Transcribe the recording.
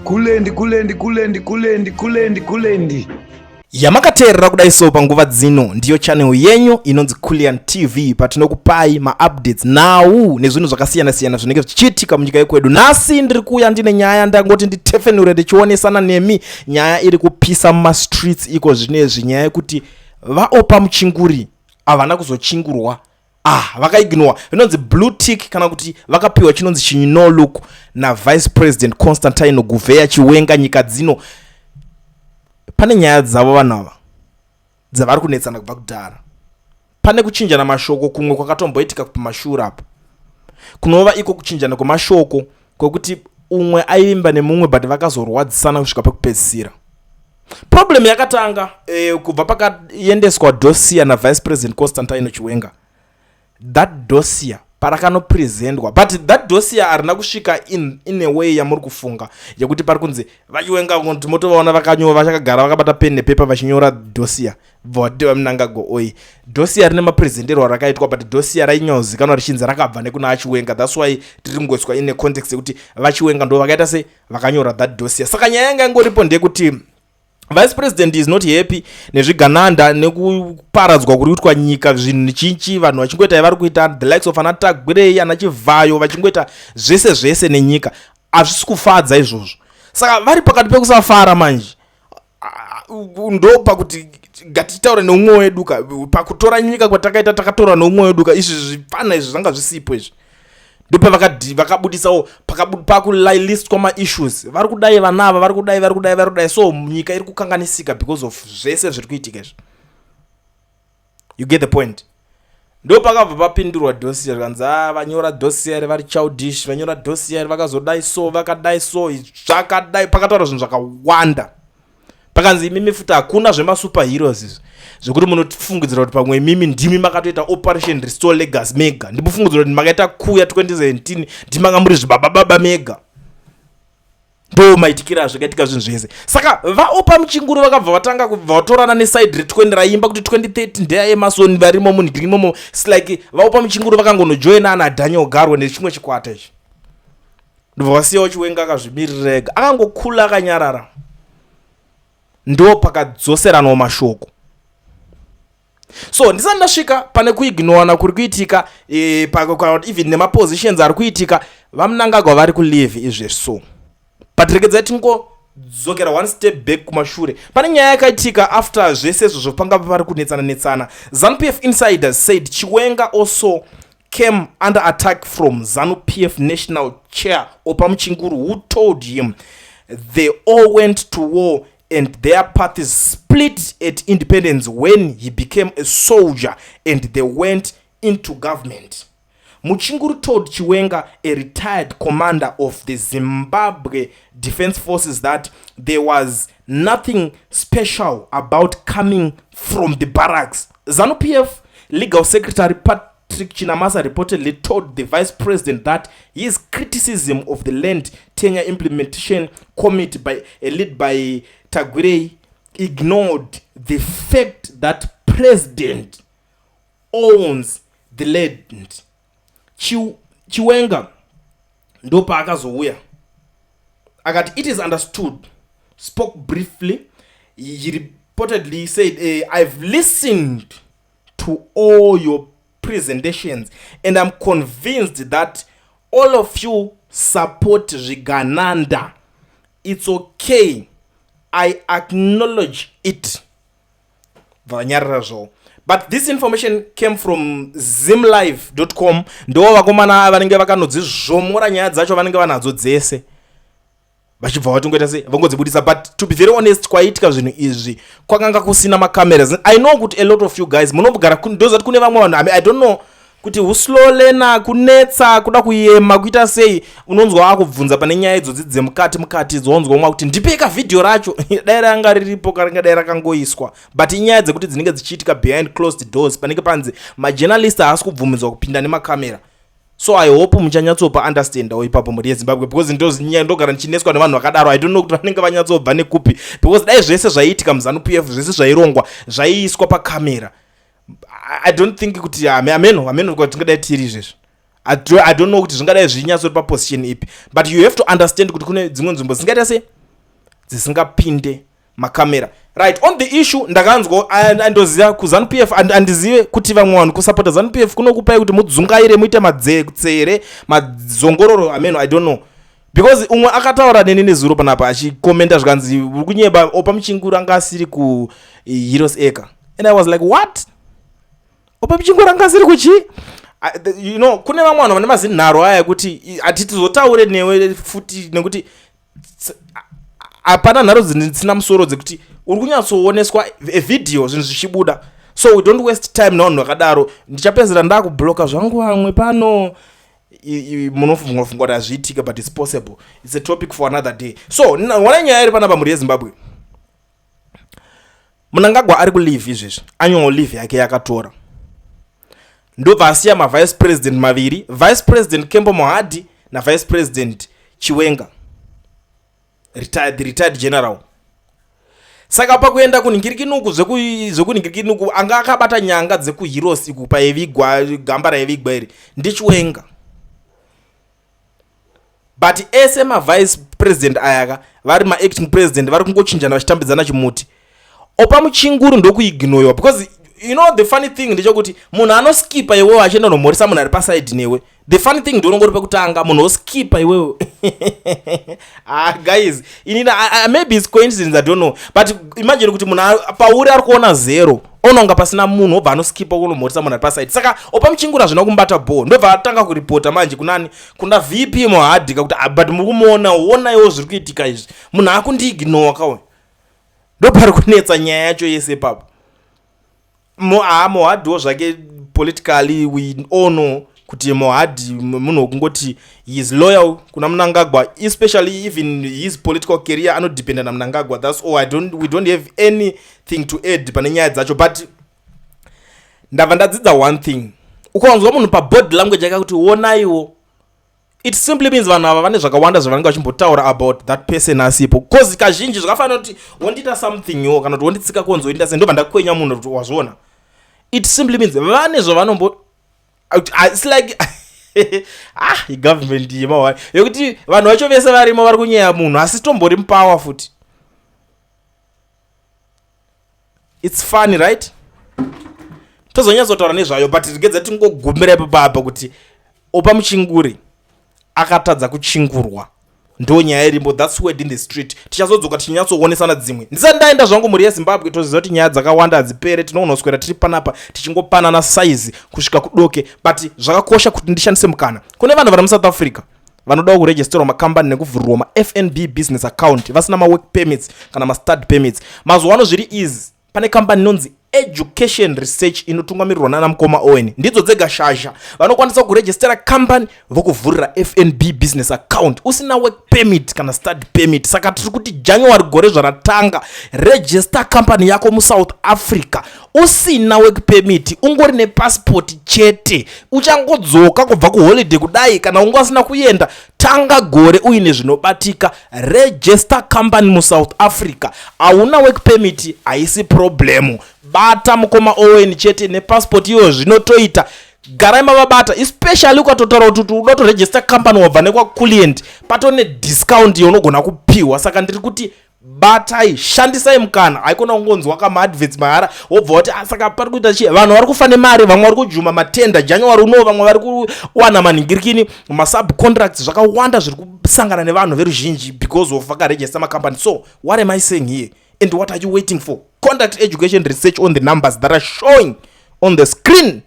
Kulendi, kulendi, kulendi, kulendi, kulendi, kulendi. Yamakateerera kudai so panguva dzino ndiyo channel yenyu inonzi Culian TV, patinokupai maupdates, nhau nezvinhu zvakasiyana-siyana zvinenge zvichiitika munyika yekwedu. Nhasi ndiri kuuya ndine nyaya, ndangoti nditefenure ndichionesana nemi nyaya iri kupisa mumastreets iko zvinezvi, nyaya yekuti vaOppah Muchinguri havana kuzochingurwa. Ah, vakaignora inonzi blue tick, kana kuti vakapiwa chinonzi chinyi look naVice President Constantino Guvheya Chiwenga. Nyika dzino pane nyaya dzavo vanhu ava dzavari kunetsana kubva kudhara. Pane kuchinjana mashoko kumwe kwakatomboitika pamashure apo, kunova iko kuchinjana kwemashoko kwekuti umwe aivimba nemumwe, but vakazorwadzisana kusvika pekupedzisira. Problem yakatanga kubva pakaendeswa dossier naVice President Constantino Chiwenga. That dossier parakanopresentwa, but that dossier harina kusvika in a way yamuri kufunga yekuti pari kunzi vaChiwenga kuti motovaona vakanyora, vachakagara vakabata pen nepepa vachinyora dossier, bva Mnangagwa oi. Dossier rine mapresenterwo rakaitwa, but dossier rainyanyozikanwa richinzi rakabva nekuna aChiwenga. That's why tiri kungoiswa ine context yekuti vaChiwenga ndo vakaita se vakanyora that dossier. Saka nyaya yanga ingoripo ndeyekuti Vice President is not happy nezvigananda, nekuparadzwa kuri kuitwa nyika, zvinhu chinchi vanhu vachingoita yavari kuita, the likes of ana Tagwirei, ana Chivhayo, vachingoita zvese zvese nenyika. Hazvisi kufadza izvozvo. Saka vari pakati pekusafara manje. Ndo pakuti ngatitaure neumwe wedu ka. Pakutora nyika kwatakaita, takatora neumwe wedu ka. Izvi zvipfana izvi zvanga zvisipo izvi. Ndopavakabudisawo pakulistwa maissues vari kudai, vana ava vari kudai, vari kudai, vari kudai. So nyika iri kukanganisika because of zvese zviri kuitika izvi. You get the point? Ndo pakabva papindurwa dossier, kanzi a vanyora dossier vari childish, vanyora dossier vakazodai so, vakadai so, zvakadai. Pakataura zvinhu zvakawanda. Pakanzi imimi futi hakuna zvemasuperheroes izvi zvekuti munofungidzira kuti pamwe imimi ndimi makatoita Operation Restore Legacy mega, ndimufungidzira kuti makaita kuya 2017 ndimanga muri zvibabababa mega. Ndo maitikiro azvakaitika zvinhu zvese. Saka vaOppah Muchinguri vakabva vatanga kubva vatorana neside re20 raimba kuti 2030 ndeyaEmmerson, varimo munhu imomo. It's like vaOppah Muchinguri vakangonojoina ana Daniel Garwe nechimwe chikwata ichi, ndobva vasiyawo Chiwenga akazvimirira ega, akangokula akanyarara. Ndo pakadzoseranawo mashoko. So ndisati ndasvika pane kuignowana kuri kuitika even nemapositions ari kuitika, vaMnangagwa vari kuleave izvezvi. So but regedzai tingodzokera one step back kumashure. Pane nyaya yakaitika after zvese izvozvo, panga pari kunetsana netsana. ZANU PF insiders said Chiwenga also came under attack from ZANU PF national chair Oppah Muchinguri, who told him they all went to war and their paths split at independence when he became a soldier and they went into government. Muchinguri told Chiwenga, a retired commander of the Zimbabwe Defense Forces, that there was nothing special about coming from the barracks. ZANU PF legal secretary Patrick Chinamasa reportedly told the vice president that his criticism of the Land Tenure Implementation Committee by led by Tagwirei ignored the fact that president owns the land. Chiwenga ndopaakazouya akati it is understood, spoke briefly. He reportedly said, "I've listened to all your presentations and I'm convinced that all of you support zvigananda. It's okay, I acknowledge it." Vanyarara zvavo. But this information came from zimlive.com. Ndo vakomana vanenge vakanodzizvomora nyaya dzacho, vanenge vanadzo dzese, vachibva vatongoita sei, vangodzibudisa. But to be very honest, kwaitika zvinhu izvi kwakanga kusina macameras. I know kuti a lot of you guys munogara, ndozati kune vamwe vanhu, I don't know kuti uslow learner, kunetsa, kuda kuyema, kuita sei. Unonzwa akubvunza pane nyaya idzodzi dzemukati mukati, dzonzwa umwe kuti ndipei kavhidhiyo racho. Dai ranga riripo, karinga dai rakangoiswa. But inyaya dzekuti dzinenge dzichiitika behind closed doors, panenge panzi majournalist haasi kubvumidzwa kupinda nemakamera. So I hope muchanyatsopa understandawo ipapo, mhuri yeZimbabwe, because ndonyaya ndogara ndichineswa nevanhu vakadaro. I don't know kuti vanenge vanyatsobva nekupi, because dai zvese zvaiitika muZANU PF, zvese zvairongwa, zvaiiswa pakamera, I don't think kuti ameno ameno kuti tingadai tiri izvezvi. I don't know kuti zvingadai zvinyatsori paposition ipi, but you have to understand kuti kune dzimwe nzvimbo dzingaita sei. Dzisingapinde makamera. Right, on the issue, ndakanzwa, andoziva kuZANU PF, andizive kuti vamwe vanhu kusapota ZANU PF kunokupai kuti mudzungaire, muite madzetsere, madzongororo, ameno, I don't know, because umwe akataura neni nezuro panapa achikomenda, zvikanzi uri kunyeba, Oppah Muchinguri anga asiri kuHeroes Acre, and I was like, "What? Oppah Muchinguri anga asiri kuchi?" Kune vamwe vanhu vane mazinharo aya ekuti hatitizotaure newe futi, nekuti hapana nharo dzisina musoro dzekuti uri kunyatsooneswa evhidhiyo zvinhu zvichibuda. So we don't waste time navanhu vakadaro. Ndichapedzera ndakubloka zvangu vamwe pano. Munofunga kuti hazviitika, but it's possible. It's a topic for another day. So wana nyaya iri panapa, mhuri yeZimbabwe. Mnangagwa ari kuleave izvezvi, anyowo leave yake yakatora, ndobva asiya mavice president maviri, Vice President Kembo Mohadi naVice President Chiwenga, retired, the retired general. Saka pakuenda kunhingirikinuku, zvekunhingirikinuku, anga akabata nyanga dzekuHeroes iku paivigwa gamba raivigwa iri ndiChiwenga, but ese mavice president ayaka vari maacting president, vari kungochinjana vachitambidzana chimuti. Oppah Muchinguri ndokuignorewa, because you know, the funny thing ndechekuti munhu anoskipa iwewe achienda nomhoresa munhu ari paside newe. The funny thing, ndonongori pekutanga munhu oskipa iwewe. Ah, guys, inini, maybe it's coincidence, I don't know, but imagine kuti munhu pauri ari kuona zero, ononga pasina munhu, obva anoskipa kunomhoresa munhu ari paside. Saka Oppah Muchinguri hazvina kumubata bho, ndobva atanga kuripota manje kunani? Kuna VP Mohadi ka, kuti, "Ah, but muri kumuona, onaiwo zviri kuitika izvi, munhu akundiignore kauyu." Ndopari kunetsa nyaya yacho yese ipapo. Mohadiwo zvake, politically we all know kuti Mohadi munhu wekungoti he is loyal kuna Mnangagwa, especially even his political career anodependa naMnangagwa. That's all. I don't, we don't have anything to add pane nyaya dzacho, but ndabva ndadzidza one thing: ukawanzwa munhu pabody language yake kuti onaiwo, it simply means vanhu ava vane zvakawanda zvavanenge vachimbotaura about that person asipo, 'cause kazhinji zvakafanira kuti wondiita something yo, kana kuti wonditsika konzo, wondiita sei, ndobva ndakwenya munhu kuti wazviona. It simply means vane zvavanombo, it's like, ah, igovernment yemahwani yekuti vanhu vacho vese varimo vari kunyeya munhu asi tombori mupower futi. It's funny, right? Tozonyatsotaura nezvayo, but regedza tingogumira ipapapa kuti Oppah Muchinguri akatadza kuchingurwa, ndo nyaya irimbo. That's word in the street. Tichazodzoka tichinyatsoonesana dzimwe. Ndisati ndaenda zvangu, mhuri yeZimbabwe, toziva kuti nyaya dzakawanda hadzipere. Tinogonoswera tiri panapa tichingopanana saizi kusvika kudoke, but zvakakosha kuti ndishandise mukana kune vanhu vari muSouth Africa vanodawo kuregisterwa makambani nekuvhurirwa maFNB business account vasina mawork permits kana mastudy permits. Mazuva ano zviri easy. Pane kambani inonzi Education Research inotungamirirwa nana mukoma Owen. Ndidzo dzega shasha vanokwanisa kurejistera kambani, vokuvhurira FNB business account usina work permit kana study permit. Saka tiri kuti January gore zvaratanga, register kambani yako muSouth Africa usina work permit, ungori nepasipoti chete. Uchangodzoka kubva kuholiday kudai, kana unga usina kuenda, tanga gore uine zvinobatika. Register company muSouth Africa, hauna work permit, haisi problem. Bata mukoma Owen chete nepasipoti iyoyo, zvinotoita. Garai mavabata, especially ukatotaura kuti uda kutoregister company wabva nekwaClient, patone discount yaunogona kupiwa. Saka ndiri kuti batai, shandisai mukana. Haikona kungonzwa kamaadverts mahara wobva wati, "Ah, saka pari kuita chii?" Vanhu vari kufa nemari, vamwe vari kujuma matenda January uno, vamwe vari kuwana manhingirikini, masubcontracts, zvakawanda zviri kusangana nevanhu veruzhinji because of vakaregister macompany. So what am I saying here, and what are you waiting for? Contact Education Research on the numbers that are showing on the screen.